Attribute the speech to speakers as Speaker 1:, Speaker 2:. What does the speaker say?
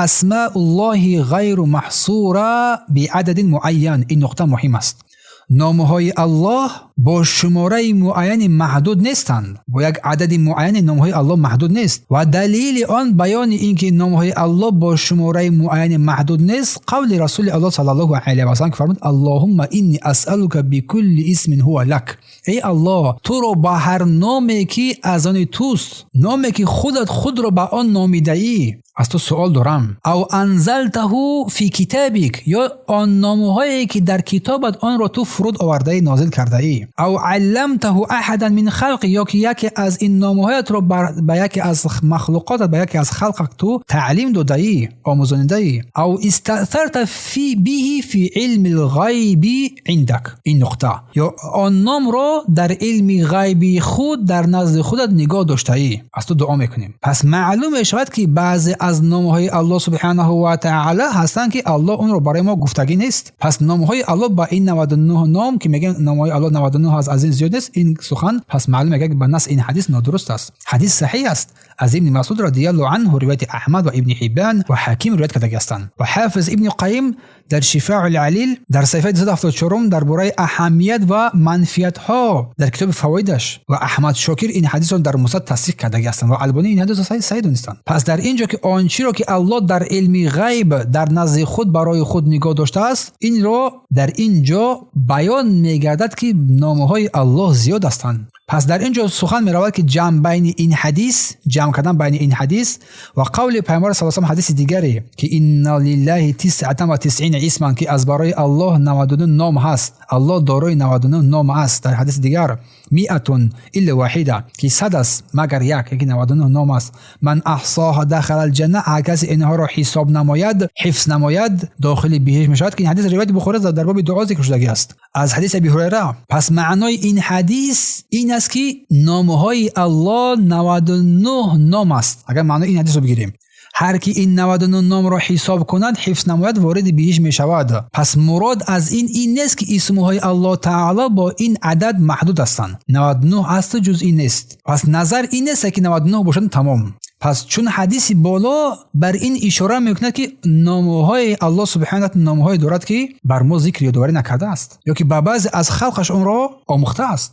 Speaker 1: أسماء الله غير محصورة بعدد معين. Ин нуқта муҳим аст. Номҳои Аллоҳ бо шумораи муайяне маҳдуд нестанд. Бо як адади муайяни номҳои Аллоҳ маҳдуд нест. Ва далели он, баёни ин ки номҳои Аллоҳ бо шумораи муайяне маҳдуд нест, қавли Расули Аллоҳ саллаллоҳу алайҳи васаллам, ки фармуд: اللهم إني أسألك بكل اسم هو لك. Эй Аллоҳ, туро ба ҳар номе, ки аз они туст, номе ки худат худро ба он номидаӣ, аз ту суол дорам. أو أنزلته في كتابك, ё он номҳое ки дар китобат онро ту фуруд овардаӣ, нозил кардаӣ. أو علمته أحدا من خلقك, ё ки яке аз ин номҳоятро ба яке аз махлуқотат, ба яке аз халқат ту таълим додаӣ, омӯзонидаӣ. أو استأثرت به في علم الغيب عندك. Ин нуқта, ё он номро дар илми ғайби худ дар назди худат нигоҳ доштаӣ, аз ту дуо мекунем. Пас маълум мешавад, ки баъзе аз номҳои Аллоҳ субҳанаҳу ва таъала ҳастанд, ки Аллоҳ онро барои мо гуфтагӣ нест. Пас номҳои Аллоҳ ба ин 99 ном, ки мегӯем номҳои Аллоҳ 99 аст, аз ин зиёд нест, ин сухан пас маълум мегардад, ки ба нас ин ҳадис нодуруст аст. Ҳадис саҳиҳ аст, аз Ибни Масуд радиаллоҳу анҳу, ривояти Аҳмад ва Ибни Ҳиббан ва Ҳаким ривоят кардагӣ ҳастанд. Ва ҳофиз Ибни Қайим дар Шифоул Алил дар саҳифаи 274 дар бораи аҳамият ва манфиатҳо дар китоби Фавоидаш ва Аҳмад Шокир ин ҳадисро дар Муснад тасдиқ кардагӣ ҳастанд ва Албонӣ ин ҳадисро саҳиҳ донистанд. Пас дар ин ҷо ки он чиро ки Аллоҳ дар илми ғайб дар назди худ барои худ нигоҳ доштааст, инро дар ин ҷо баён мегардад, ки номҳои Аллоҳ зиёд ҳастанд. Пас дар ин ҷо сухан меравад, ки ҷамъ байни ин ҳадис, ҷамъ кардан байни ин ҳадис ва қавли Пайғамбар саллаллоҳу алайҳи, ҳадиси дигаре, ки إن لله 99 اسما, ки аз барои Аллоҳ 99 ном ҳаст, Аллоҳ дорои 99 ном аст. Дар ҳадиси дигар مائة إلا واحدة, ки 100 аст магар як, яки 99 ном аст. من أحصاها دخل الجنة, ҳар касе инҳоро ҳисоб намояд, ҳифз намояд, дохили биҳишт мешавад, ки ин ҳадис ривояти Бухорӣ, дар боби дуо зикр шудагӣ аст, аз ҳадиси Аби Ҳурайра. Пас маънои ин ҳадис ин аст, ки номҳои Аллоҳ 99 ном аст. Агар маънои ин ҳадисро бигирем, ҳар ки ин 99 номро ҳисоб кунад, ҳифз намояд, вориди биҳишт мешавад. Пас мурод аз ин ин нест, ки исмҳои Аллоҳ таъоло бо ин адад маҳдуд ҳастанд, 99 ҳасту ҷуз ин нест. Пас назар ин нест, ки 99 бошанд, тамом. Пас чун ҳадиси боло бар ин ишора мекунад, ки номҳои Аллоҳ субҳана номҳое дорад, ки бар мо зикр ёдоварӣ накардааст ё ки ба баъзе аз халқаш онро омӯхтааст.